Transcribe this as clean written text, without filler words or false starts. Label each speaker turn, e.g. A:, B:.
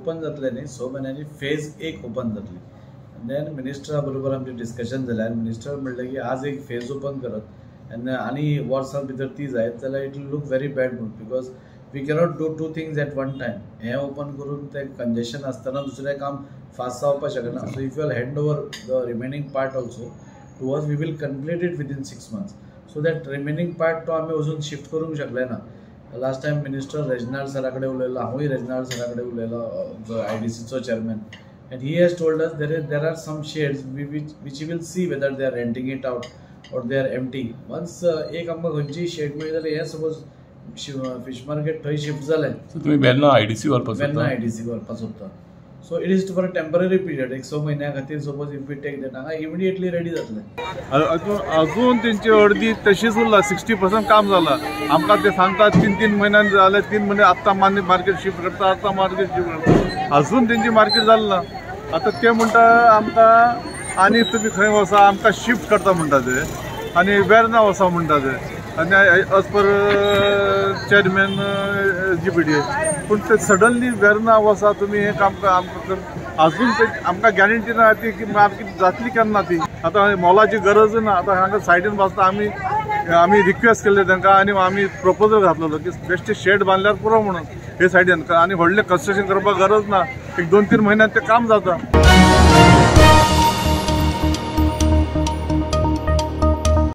A: Open जातलें न्ही, 6 म्हयन्यांनी फेज 1 ओपन जातली. देन मिनिस्टरा बरोबर आमचें डिस्कशन जालें आनी मिनिस्टर म्हणलें की आज एक फेज ओपन करत आनी आनी वर्सां भितर ती जायत जाल्यार it will look very bad म्हूण, because we cannot do 2 things at one time. हें ओपन करून तें कंजेशन आसतना दुसरें काम फास्ट जावपाक शकना. So if you will hand over the remaining part also to us, we will complete it within 6 months. So that remaining part तो आमी अजून शिफ्ट करूंक शकले ना. लास्ट टायम मिनिस्टर रेजनाल्ड सरा कडेन उलयलो, हांवूय रेजनाल्ड सरा कडेन उलयलो, जो IDCचो chairman, and he has told us there are some sheds which you will see whether they are renting it out or they are empty. Once एक आमकां खंयची शेड मेळ्ळी जाल्यार हें सपोज फिश मार्केट थंय शिफ्ट जालें.
B: सो तुमी Verna IDC व्हरपाक सोदता?
A: वेर्ना IDC व्हरपाक सोदता. So it is for a temporary period, एक 6 म्हयन्या खातीर suppose if we take that हांगा इमिडिएटली रेडी जातलें.
C: अजून तेंची अर्दी तशीच उरला, 60% काम जाला. आमकां ते सांगतात 3-3 म्हयन्यान जाले, 3 म्हयने आत्तां मार्केट शिफ्ट करता, आत्तां मार्केट शिफ्ट करता, अजून तेंची मार्केट जालें ना. आतां ते म्हणटा आमकां आनी तुमी खंय वचा आमकां शिफ्ट करता म्हणटा ते, आनी वेर्ना वचा म्हणटा ते, आनी एज पर चेअरमॅन GPDA. पूण ते सडनली वेर्ना वचा तुमी हें काम आमकां अजून ते आमकां गॅरंटी ना ती की मार्केट जातली केन्ना ती. आतां मोलाची गरज ना, आतां हांगा सायडीन बसता आमी आमी रिक्वेस्ट केल्ले तांकां आनी आमी प्रपोजल घातलेलो की बेश्टे शेड बांदल्यार पुरो म्हणून हे सायडीन, आनी व्हडलें कन्स्ट्रक्शन करपाक गरज ना, एक 2-3 म्हयन्यात तें काम जाता.